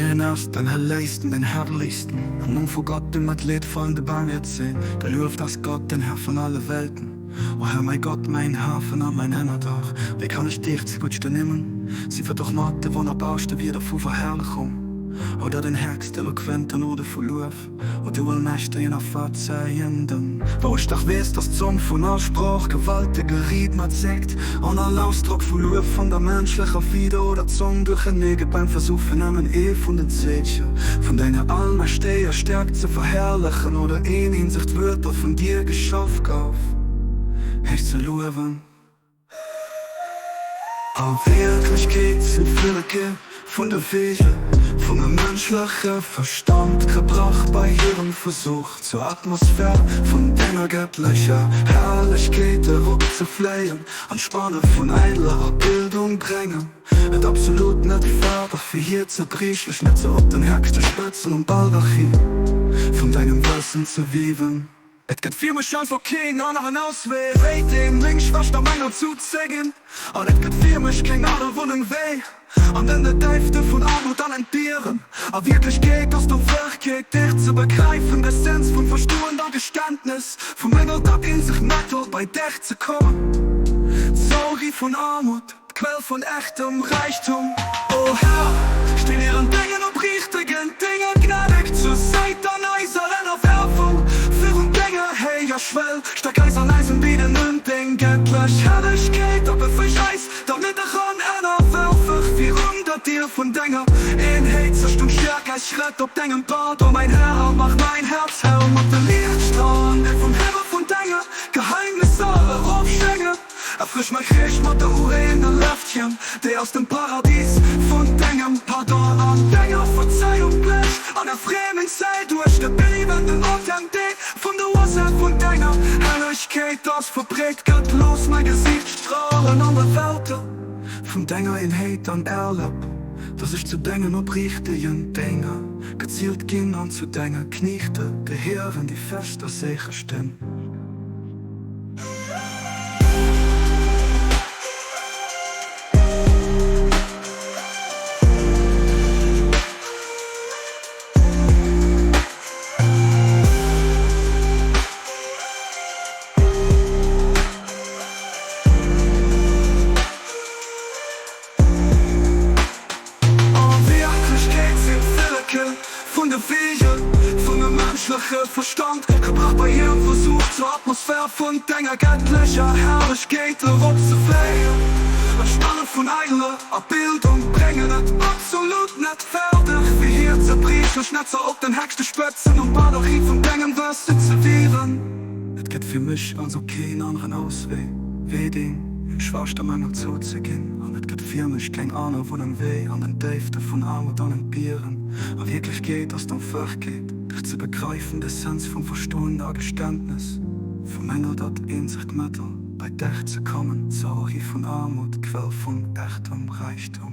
Hien ass den Hellegsten, den Herrlichsten, Am Numm vu Gott, dee mat Leedvollen de Barmhäerz sinn. Gelueft ass Gott, den Här vun alle Welten. O Här, mäi Gott, mäin Hafen a mäin Ënnerdach, wéi kann ech dich ze gutt ernimmen? Si wird och mat de wonnerbarste Wierder vu Verherrlechung oder den héchst eloquenten Ode vu Luef. O du Allmächtegen a Verzeihenden, wou ech dach weess, dass d'Zong vun all Sprooch gewaltege Ried mat zéckt, an all Ausdrock vu Luef vun der menschlecher Fieder oder Zong duercheneegeet beim Versuch fir nëmmen ee vun den Zeeche vun denger allmächteger Stäerkt ze verherrlechen oder een eenzegt Wuert, dat vun dir geschaf gouf, héich ze luewen. A Wierklechkeet sinn d'Villeker vun de Wege vum mënschleche Verstand gebrach bei hirem Versuch zur Atmosphär vun denger gëttlecher Herrlechkeet eropzefléien an d'Spanne vun eideler Abildung bréngen et absolut net fäerdeg fir hir zerbriechlech Netzer op den héchste Spëtzen um Baldachin vun dengem Wëssen ze wiewen. Et gëtt fir mech einfach keen aneren Auswee wéi deen, meng Schwächt a menger zuzeginn. An et gëtt fir mech keng aner Wunneng wéi an den Däifte vun Aarmut an Entbieren. A Wierklechkeet ass d'Opwërkeet, dich ze begräifen, d'Essenz vum Verstoen a Geständnes vu menger, dat eenzeg Mettel bei dech ze kommen. D'Sorgi vun Aarmut, d'Quell vun echtem Räichtum. O Här, stinn mir an dengen opriichtegen Dénger gnädeg zur Säit an eiser Ënnerwerfung virun denger héijer Schwell. Stäerk eis an eisem Bieden ëm deng gëttlech Herrlechkeet a befreg eis, datt mir dech an ënnerwerfeg virun der Dier vun denger Eenheet ze stoen. Stäerk eis Schrëtt op dengem Pad, o mäin Här, a mach mäin Häerz hell mat de Liichtstrahlen, déi vum Himmel vun denge Geheimnisser erofschéngen. Erfrësch mei Geescht mat der ureeënder Leftchen, déi aus dem Paradis vun dengem Pardon an denger Verzeihung blécht, an erfree meng Séil duerch de beliebenden Otem, dee vun der Ursaach vun denger Hellegkeet ass verbreet gëtt. Looss mäi Gesiicht strahlen an der Welte vun denger Eenheet an erlab, dass ech zu dengen opriichtegen Dénger gezielt ginn an zu denge Kniechte gehéieren, déi fest a sécher stinn. A Wierklechkeet sinn d'Villeke vun de Wege vun dem mënschleche Verstand gebrach bei hirem Versuch zur Atmosphär vun denger gëttlecher Herrlechkeet eropzefléien. D'Spanne vun eideler Abildung bréngen et absolut net fäerdeg fir hir zerbriechlech Netzer op den héchste Spëtzen um Baldachin vun dengem Wëssen ze wiewen. Et gëtt fir mech also keen aneren Auswee wéi deen, Schwächt a Mängel zouzeginn, an et gëtt fir mech keng aner Wunneng wéi an den Déifte vun Aarmut an Entbieren. A Wierklechkeet ass d'Enfachkeet, dech ze begreifen, d'Essenz vum Verstoen a Geständnes vu Mängel, dat eenzegt Mëttel, bei dech ze kommen, d'Sorgi vun Aarmut, d'Quell vun echtem Räichtum.